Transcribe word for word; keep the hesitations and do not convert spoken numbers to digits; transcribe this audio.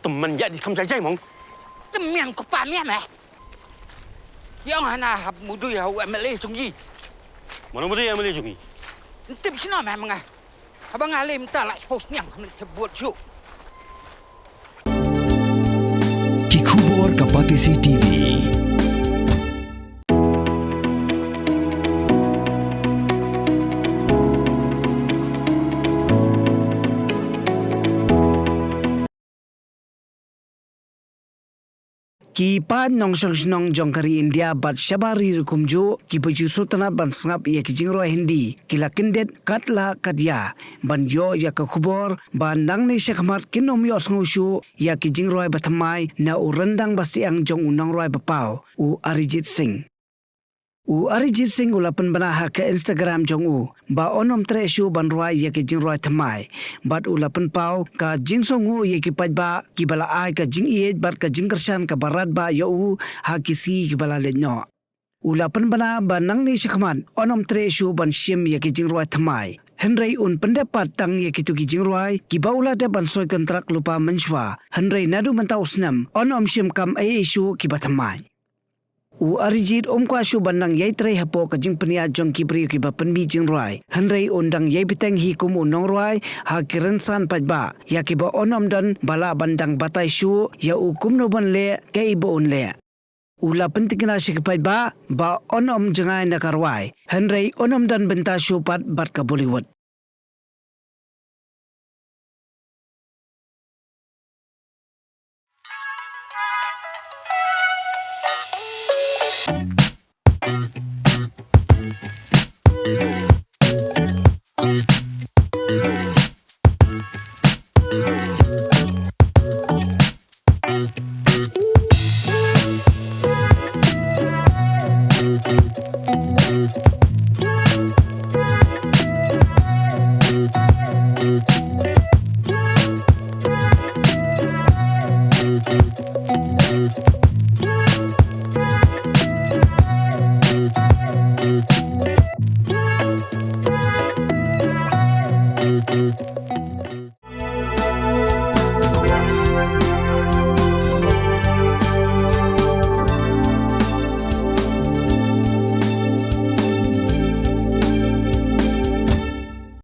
Tymmen ïa di kham jai jai mong. Tymmen ko pa mian eh. Ïa nga na hap mudui ha u M L A jong i. Mano mudui M L A jong i? Ntip sino meh menga. Haba nga lem ta la post niang khamit te buat shu. Ki khubor ka Batesi T V. Ki paid nongshong shnong jong ka ri India bad shabar ri ruh kumjuh kiba ju sngewtynnat ban sngap ïa ki jingrwai Hindi ki la kyndit katba katba ban ïoh ïa ka khubor ba nangne shakhmat kin ym ïohsngew shuh ïa ki jingrwai ba thymmai na u ryndang ba syang jong u nongrwai ba paw u Arijit Singh. U Arijit Singh u la pynbna ha ka Instagram jong u ba un ym treh shuh ban rwai ïa ki jingrwai thymmai bad u la pynpaw ka jingsngewnguh ïa ki paidbah kiba la ai ka jingïeit bad ka jingkyrshan kaba radbah ïa u ha ki sngi kiba la leit noh. U la pynbna ba nangne shakhmat un ym treh shuh ban shim ïa ki jingrwai thymmai, hynrei un pyndep pat tang ïa kito ki jingrwai kiba u la dep ban soi kontrak lypa mynshuwa, hynrei naduh mynta u snem un ym shim kam ei ei shuh kiba thymmai. U Arijit um kwah shuh ban dang ïai trei hapoh ka jingpynïaid jong ki briew kiba pynmih jingrwai, hynrei un dang ïai bteng hi kum u nongrwai ha ki rynsan paidbah ïa kiba un ym don ba lah ban dang batai shuh ïa u kumno ban leh kaei ba un leh. U la pyntikna sha ki paidbah ba un ym jngai na ka rwai, hynrei un ym don bynta shuh pat bad ka Bollywood.